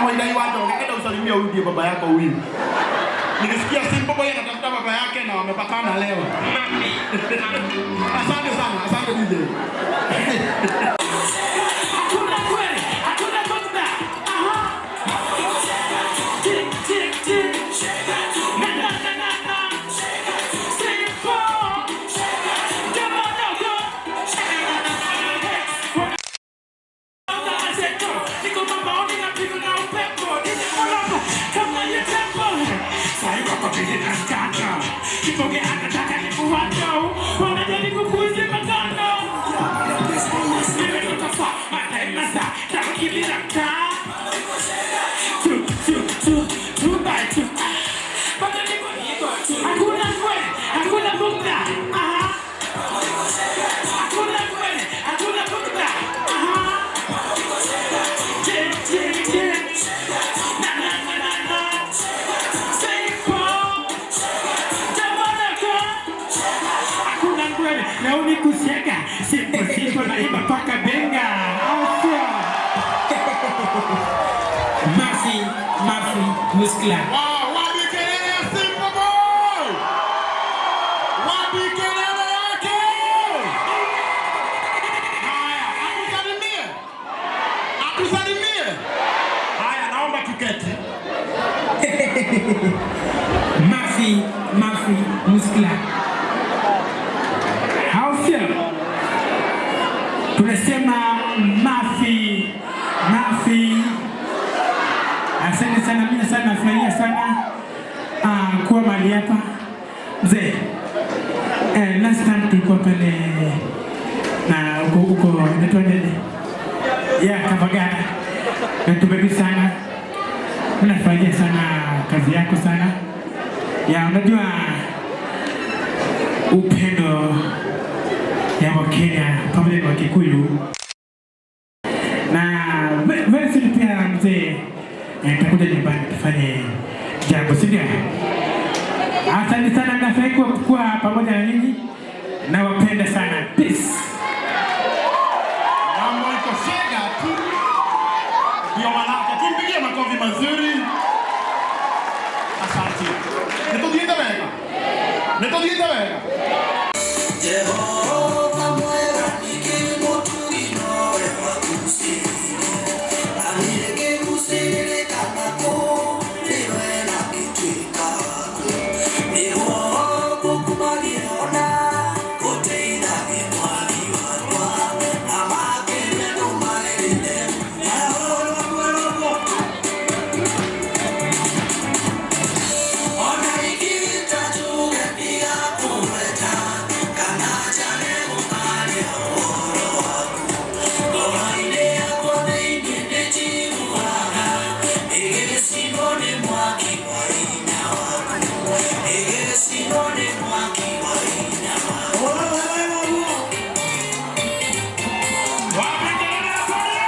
Muigai wa Njoroge, enda usalimie huyu, ndiye baba yako huyu. Nilisikia Simple Boy anatafuta baba yake na wamepatana leo. Asante sana, asante DJ. Hakuna kweli, hakuna bugdha. Aha. Tik, tik, tik. Na, na, na, na, na. Simple. Double, no, go. Niko mabaoni napigwa na upepo. Niko kama ya tempo. Sai wako busy na scandal. Kiboge anataka nimuwando. Wanajaribu kuzima kando. Nimetoka far, my time is up. Nakukibira mtaa. Two, two, two, two by two. Bado niko hakuna kweli, hakuna bugdha. Aha. Hakuna kweli, hakuna bugdha. Aha. Tick, tick, tick. Na, na, na, na, na. Simple. Double go. Hakuna kweli, leo ni kushega. Simple, simple naimba paka benga. Au sio? Merci, merci, Muskla. Wow, wapi kelele ya Simple Boy? Wapi kelele yake? Haya, atusalimie. Atusalimie. Haya, naomba tuketi. Merci, merci, Muskla. Au sio? Tunasema mafi, mafi. Asante sana, mimi sana nafurahia sana kuwa mahali hapa mzee. Last time tulikuwa pale na huko huko inaitwa nini? Yeah, Kavagara. Na tumerudi sana. Mimi nafurahia sana kazi yako sana. Ya, unajua upendo ya Wakenya pamoja na Wakikuyu na very soon pia mzee, nitakuja nyumbani tufanye jambo, si ndio? Asante sana, nafurahi kuwa pamoja na nyinyi, nawapenda sana. Peace. Mambo iko shega tu. Ndio manake tumpigie makofi mazuri. Asante. Nituthiĩte wega. Nituthiĩte wega. Jehova mwega nikĩmũtugi nowe wagucĩrĩirie na niĩ ngĩgucĩrĩrĩka kũrĩ we na ngĩtuĩka waku nĩguo ngũkumagie ona ngũteithagie mwathi wakwa na makĩria nũmagĩrĩre na ona ingĩta njuge ndigakũgweta kana njage gũkaria ũhoro waku ngoro-inĩ yakwa thĩinĩ nĩnjiguaga ĩgĩcinwo nĩ mwaki wa hinya waku, ĩgĩcinwo nĩ mwaki wa hinya waku. Wapi kelele ya Sonia?